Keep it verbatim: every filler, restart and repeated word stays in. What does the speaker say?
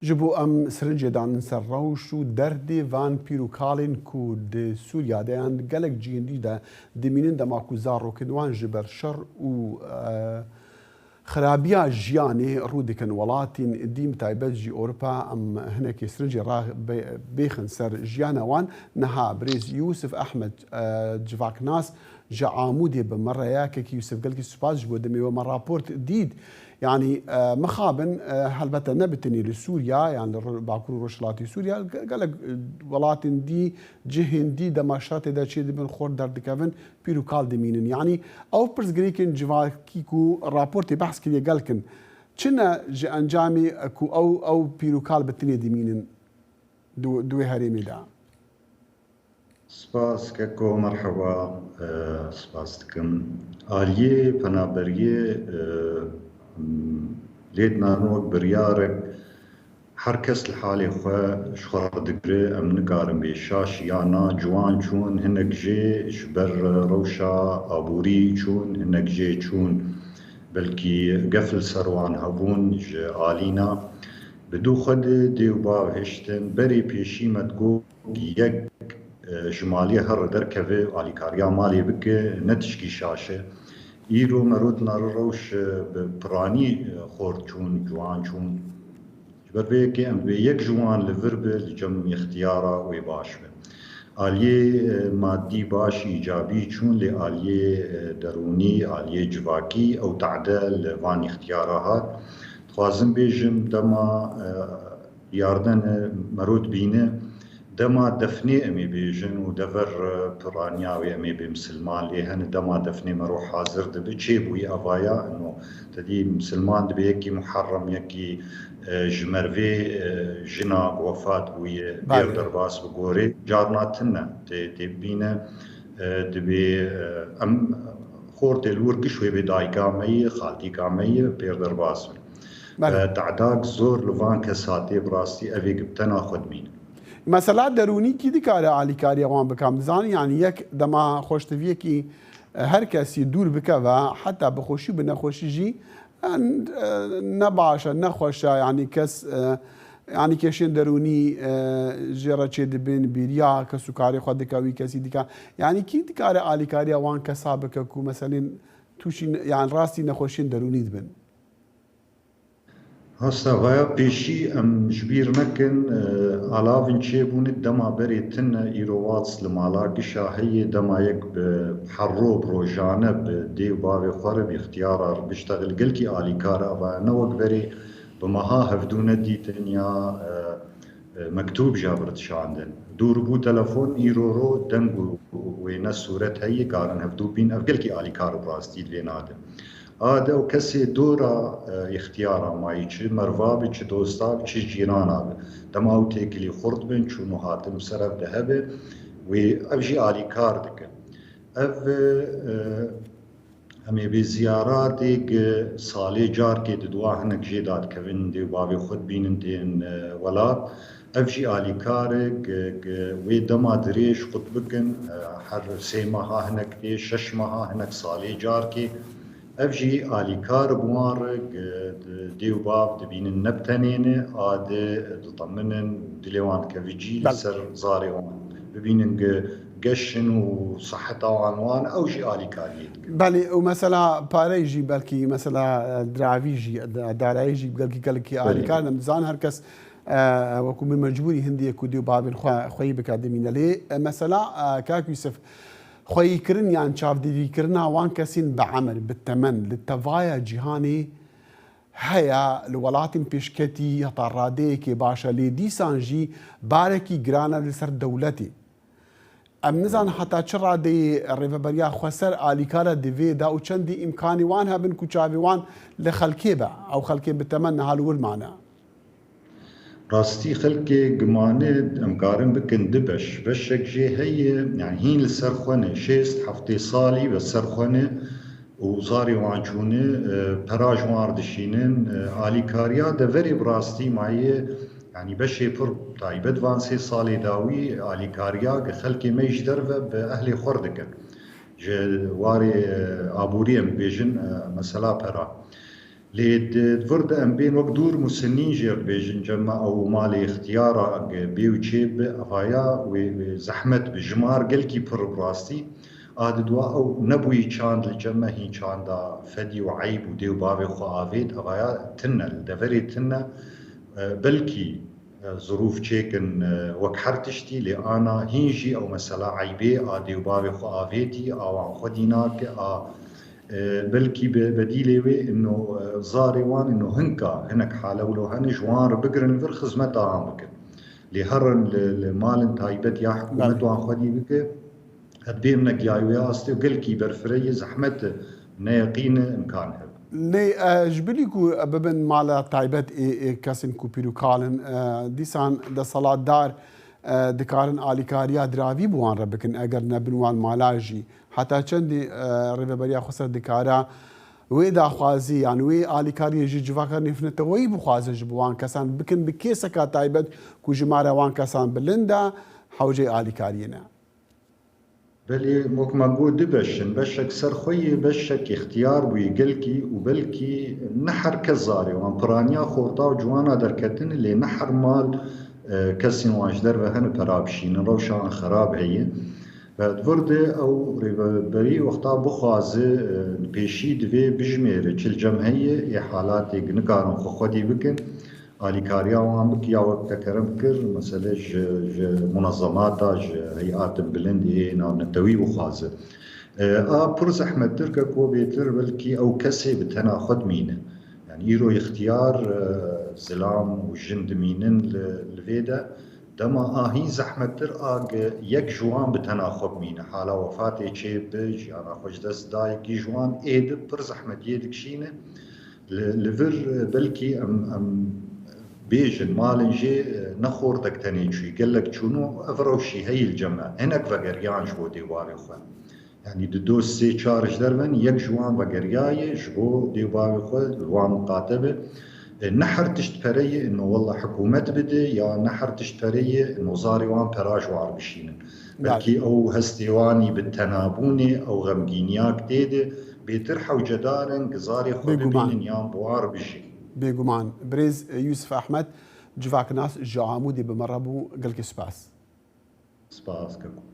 Ji bo em sirincê danin ser rewş û derdê van pîr û kalên ku di Sûriya de yan gelek cihên dî de dimînin, dema ku zarokên wan ji ber şer û, e, xirabiya jiyanê rû dikin welatên dî, bi taybet jî Ewropa, em hinekê sirincê ra bê-, bêxin ser jiyana wan. Niha birêz Yûsif Ehmed, e, civaknas ji Amûdê bi me re ye. Kekî Yûsif, gelkî spas ji bo demê we, me raport dît. Yanî, e, mixabin, e, helbete ne bi tenê li Sûriya, yan li ro-, Bakur û Rojhilatê Sûriya, ge-, gelek, e, welatên dî, cihên dî dema şer tê de çê dibin, xort derdikevin, pîr û kal dimînin. Yanî ew pirsgirêkên civakî ku raportê behs kiriye gelk in. Çi ne ji encamê ku ew, ew pîr û kal bi tenê dimînin di, di wê herêmê de? Spas keko, merheba, e, spas dikim. Aliyê penaberiyê, e, m, lê dinanîn wek biryarek, her kes li halê xwe ji xwe re digire, em nikarin bê şaş ya na, ciwan çûn, hinek jê ji ber rewşa aborî çûn, hinek jê çûn belkî gef li ser wan hebûn ji alîna. Bi dû xwe de dê û bav hiştin, berê pêşî me digot, yek, e, ji malê here derkeve, alîkariya malê bike, ne tişkî şaş e. Îro me rû dinare rewş, e, bi piranî, e, xort çûn, ciwan çûn. Ji ber vê yekê em divê yek ji wan li vir be, li cem îxtiyara wê baş be. Aliyê, e, madî baş, îcabî çûn, lê aliyê, e, derûnî, aliyê civakî, ew tade li van îxtiyara hat. Dixwazim bêjim, dema, e, Yardene merû dibîne, dema defnê em ê bêjin û dever, e, piraniya wê em ê bê misilman, lê hene dema defnê merû hazir dibe, çêbûyî avaya, ino te dî misilman dibe yekî Muharrem, yekî, e, ji mervê, e, jina ku wefat bûye, Belê. pêr derbas bi gorê, carna tune tê, tê bibîne, e, dibê, e, em xortê li wir giş wê bê dayika me ye, xaltîka me ye, pêr derbas bin. Belê. E, te'dak zor li van kesa tê, bi rastî ev ê bi tena xwe dimîne. Mesela derûnî kî dikare alîkariya wan bike? Em dizanin, yanî yek dema xweştiviyekî, e, her kesî dûr bikeve, heta bi xweşî bi nexweşî jî, e, e, ne baş e, ne xweş e, yanî kes, e, yanî kêşên derûnî, e, jê re çê dibin, bêriya kes û karê xwe dike wî kesî dike. Yanî kî dikare alîkariya wan kesa bike ku meselên tûşî ne-, yanî rastî nexweşiyên derûnî dibin? Rasta vaya pêşî em ji bîr nekin, e, alavên çêbûne dema berê tune, îro wats li mala gişa heye, dema yek bi herro, bi rojane, bi dê û bavê xwe re, bi îxtiyara re biştexil, gelkî alîkar e, vaya ne wek berê bi meha hevdû nedîtin ya, e, e, mektûb jî bi re dişandin. Dûr bû telefon, îro ro deng û wêne sûret heye, karin hevdû bîn. Ev gelkî alîkar û rastî li vê nade. A de ew kesê dora, e, îxtiyara mayî, çi merva bi, çi dosta bi, çi cîrana bi. Dema ew têkilî xurt bin, çûn û hatin bi ser ev de hebe, wê ev jî alîkar dike. Ev, e, em ê bê ziyaratê gi salê carkê di dua hinek jê dadikevin, dê û bavê xwe dibînin tên, e, welat. Ev jî alîkar e gi, gi wê dema dirêj xut bikin, e, her sê meha hinek tê, şeş meha hinek, salê carkê. Ev jî alîkar bi wan re gi di-, dê û bav dibînin ne bi tenê ne, a di diteminin, dilê wan dikeve cî li Belê. ser zarê wan. Bibînin gi geş in û siheta wan wan, ew jî alîkariyê dikin. Belê, û mesela pareyê jî belkî, mesela, e, diravî jî, da-, darayî jî belkî gelekî Belê. alîkar in. Em dizanin her kes, e, wekû min mecbûrî hindiyê ku dê û bavên xwe, xweyî bike dimîne. Lê, e, mesela, e, kak Yûsif, xweyîkirin yan çavdêrîkirina wan kesên bi emir, bi temen, li tevaya cîhanê heye, li welatên pêşketî heta radeyekê baş e, lê dîsan jî barekî giran e li ser dewletê. Em nizanin heta çi radeyê Rêveberiya Xweser alîkar e di vê de û çendî îmkanî wan hebin ku çavê wan li xelkê be, ew xelkê bi temen niha li wir mane. Rastî xelkê gimane em karin bikin du beş. Beşek jê heye, yani hîn li ser xwe ne, şêst heftê salî be ser xwe ne û zarê wan çûne, e, pera ji wan re dişînin, e, alîkariya deverê bi rastî maye, yani beşê pir taybet van sê salê dawî alîkariya gi xelkê me ji derve bi ehlê xwe re dikin. Ji warê, e, aborî em bêjin, e, mesela pera. Lê di vir de em bên wek dûr musennîn jê re dibêjin, cem me ew malê ixtiyara ge bê û çê bi, evaya wê, wê zehmet bi, jimar gelkî pir bi rastî. A di dua ew nebûyî çand li cem me hîn çanda fedî û eyb û dê û bavê xwe avêt, evaya tune, li deverê tune, e, belkî, e, zirûf çêkin, e, wek her tiştî, lê ana hîn jî ew mesela eybê a dê û bavê xwe avêtî, a wan xwedî nake, a, e, belkî bi bedîlê wê ino, e, zarê wan ino hinka, hinek hale wilo hene ji wan re bigirin vir xizmeta wan bikin. Lê herin li, li malin taybet ya hikûmet Belê. wan xwedî bike, ez bêm ne giyayê wê astê û gelkî berfireyê zehmet e, neyeqîn e, imkan hebe. Lê, e, ji bilî ku bibin mala taybet ê, ê kesên ku pîr û kal in, e, dîsan desthilatdar, e, dikarin alîkariya diravî bi wan re bikin, eger ne bin wan mala jî. Heta çendî, e, Rêveberiya Xweser dikara wê daxwazî, yan wê alîkariyê ji civaka nêvneteweyî bixwaze ji bo wan kesan bikin, bi kêseka taybet ku jimara wan kesan bilind e, hewceyê alîkariyê ne? Belê, wek me got, du beş in. Beşek ser xwe yê, beşek îxtiyar bûyî gelkî û belkî ne her kes zarê wan piraniya xorta û ciwana derketin, lê ne her mal, e, kesên wan ji derve hene pera bişînin, rewşa wan xerab heye. Ve di vir de ew rêveberî wexta bixwaze, e, pêşî divê bijmêre çi li cem heye, ê halatê nikarin xwe xwedî bikin. Alîkariya wan bike ya wek te kerem kir, mesele ji, ji munezemata, ji heyatin bilind ê navnetewî bixwaze. E, a pir zehmettir ke ko bêtir belkî ew kesê bi tena xwe dimîne. Yani îro îxtiyar, e, zilam û jin dimînin li, li vê de. Dema a hîn zehmettir a ge yek ji wan bi tena xwe bimîne. Hala wefatê çê bi, jiyana xwe ji dest dayekî ji wan ê di pir zehmetiyê dikişîne. Li, li vir, e, belkî em, em bêjin, malin jê, e, ne xortek tenê çûyî, gelek çûn û ev rewşî heyî li cem me. Hinek vegeriyan ji bo dê û bavê xwe. Yani di du sê çar ji derve ne, yek ji wan vegeriyaye, ji bo dê û bavê xwe li wan miqate be. E, ne her tişt pereyê, ino wella hikûmet bide, ya ne her tişt pereyê, ino zarê wan pera ji wan re bişînin. Belkî ew hestê wan î bi tenabûnê, ew xemgîniya ki tê de, bêtir hewcedar in, ki zarê xwe Bêguman. bibînin yan bi wan re bijîn. Bêguman. Birêz Yûsif Ehmed, civaknas ji Amûdê bi me re bû. Gelkî spas. Spas, keko.